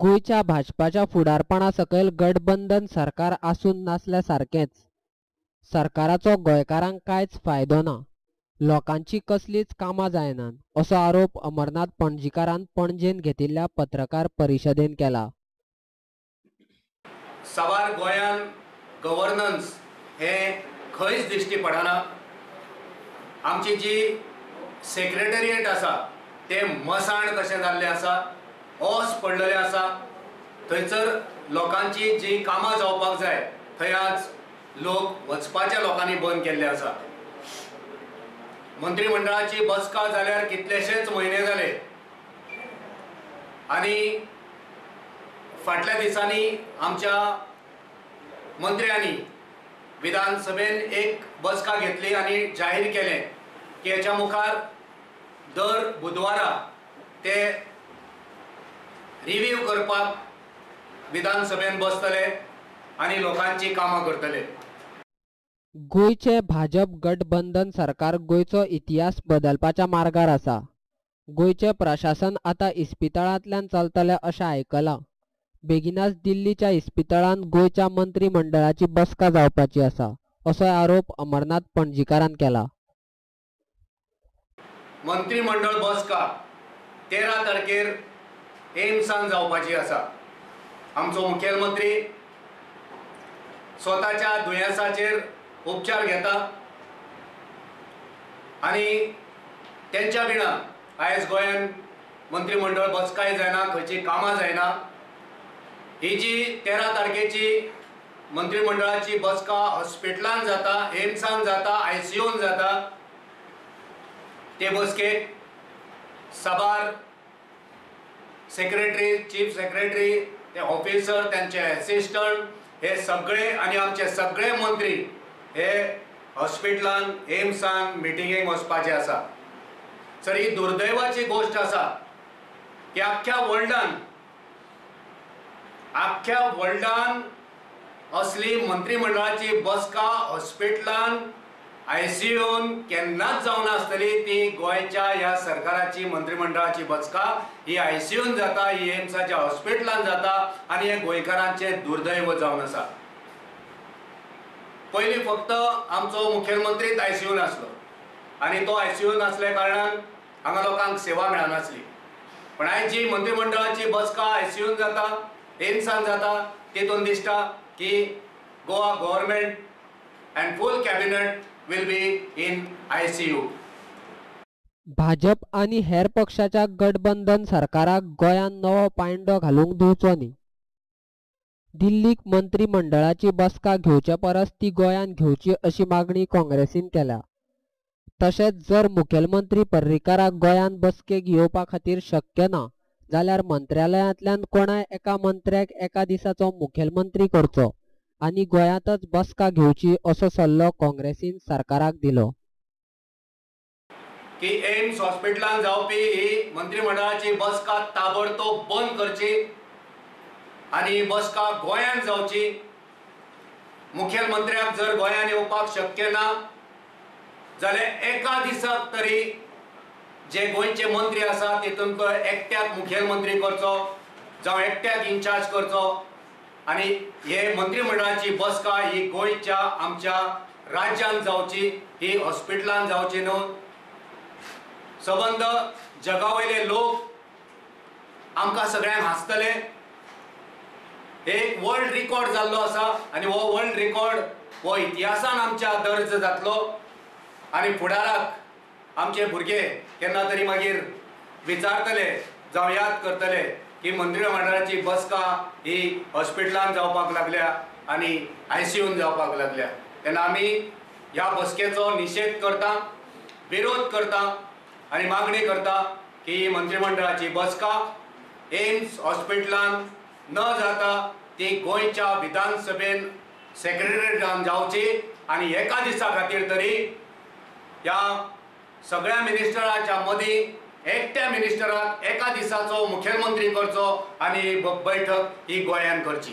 गोंयच्या भाजपाच्या फुडारपणा सकयल गठबंधन सरकार आसून नासल्या सारकेंच. सरकाराचो गोंयकारांक कांयच फायदो ना, लोकांची कसलीच कामां जायनात, असो आरोप अमरनाथ पणजीकारान पणजेंत घेतिल्ल्या पत्रकार परिशदेन केला. साबार गोंयान गव्हर्नन्स हें खंयच दिश्टी पडना. आमची जी सेक्रेटरिएट आसा तें मसाण कशें जाल्लें आसा, ओस पडलेलें आसा. थंयसर लोकांची जी कामां जावपाक जाय थंय आज लोक वचपाच्या लोकांनी बंद केल्ले आसा. मंत्रीमंडळाची बसका जाल्यार कितलेशेच म्हयने जाले आनी फाटल्या दिसांनी आमच्या मंत्र्यांनी विधानसभेन एक बसका घेतली आनी जाहीर केलें की हेच्या मुखार दर बुधवारा ते रिव्यू करपाक विधानसभेन बसतले आनी लोकांची कामां करतले. गोंयचे भाजप गठबंधन सरकार गोंयचो इतिहास बदलपाच्या मार्गार आसा. गोंयचें प्रशासन आतां इस्पितळांतल्यान चलतलें अशें आयकलां. बेगिनाच दिल्लीच्या इस्पितळांत गोंयच्या मंत्रीमंडळाची बसका जावपाची आसा, असो आरोप अमरनाथ पणजीकारान केला. मंत्रीमंडळ बसका 13 तारखेर एम्सान जावपाची आसा. आमचो मुखेलमंत्री स्वताच्या दुयेंसाचेर उपचार घेता आनी तेंच्या विणा आयज गोंयान मंत्रीमंडळ बसकाय जायना, खंयची कामां जायना. ही जी 13 तारखेची मंत्रीमंडळाची बसका हॉस्पिटलान जाता, एम्सान जाता, आयसीयून जाता, ते बसकेक साबार सेक्रेटरी, चीफ सेक्रेटरी, ते ऑफिसर, त्यांचे एसिस्टंट हे सगळे आनी आमचे सगळे मंत्री हे हॉस्पिटलान एम्सान मिटिंगेक वचपाचे आसा. सर, ही दुर्दैवाची गोश्ट आसा की आख्ख्या वर्ल्डान असली मंत्रीमंडळाची बसका हॉस्पिटलान आयसीयून केन्नाच जावनासतली. ती गोंयच्या ह्या सरकाराची मंत्रीमंडळाची बसका ही आयसीयून जाता, ही एम्साच्या हॉस्पिटलान जाता आनी हें गोंयकारांचें दुर्दैव जावन आसा. पयलीं फक्त आमचो मुखेलमंत्रीच आयसीयून आसलो आनी तो आयसीयून आसल्या कारणान हांगा लोकांक सेवा मेळनासली. पण आयज जी मंत्रीमंडळाची बसका आयसीयून जाता, एम्सान जाता, तितून दिसता की Goa government and full cabinet will be in ICU. Bhajap आनी हेर पक्षाच्या गठबंधन सरकाराक गोंयांत नवो पांयडो घालूंक दिवचो न्ही. दिल्लीक मंत्रीमंडळाची बसका घेवचे परस ती गोंयांत घेवची अशी मागणी काँग्रेसीन केल्या. तशेंच जर मुखेलमंत्री पर्रीकाराक गोंयांत बसकेक येवपा खातीर शक्य ना जाल्यार मंत्रालयांतल्यान कोणाय एका मंत्र्याक एका दिसाचो मुखेलमंत्री करचो आनी गोंयांतच बसका घेवची असो सल्लो काँग्रेसीन सरकाराक दिलो. की एम्स हॉस्पिटलान जावपी ही मंत्रीमंडळाची बसका ताबडतोब बंद करची आनी बसका गोंयांत जावची. मुखेलमंत्र्याक जर गोंयांत येवपाक शक्य ना जाल्यार एका दिसाक तरी जे गोंयचे मंत्री आसा तितून एकट्याक मुखेलमंत्री करचो जावं एकट्याक इन्चार्ज करचो आनी हे मंत्रीमंडळाची बसका ही गोंयच्या आमच्या राज्यांत जावची, ही हॉस्पिटलान जावची न्हू. सबंद जगा वयले लोक आमकां सगळ्यांक हांसतले. एक वर्ल्ड रिकॉर्ड जाल्लो आसा आनी हो वर्ल्ड रिकॉर्ड हो इतिहासान आमच्या दर्ज जातलो आनी फुडाराक आमचे भुरगे केन्ना तरी मागीर विचारतले जावं याद करतले की मंत्रीमंडळाची बसका ही हॉस्पिटलान जावपाक लागल्या आनी आयसीयून जावपाक लागल्या. तेन्ना आमी ह्या बसकेचो निशेध करता, विरोध करता आनी मागणी करता की मंत्रीमंडळाची बसका एम्स हॉस्पिटलान न जाता ती गोंयच्या विधानसभेन सेक्रेटरीटान जावची आनी एका दिसा खातीर तरी ह्या सगळ्या मिनिस्टराच्या मदीं एकट्या मिनिस्टराक एका दिसाचो मुखेलमंत्री करचो आनी बैठक ही गोंयांत करची.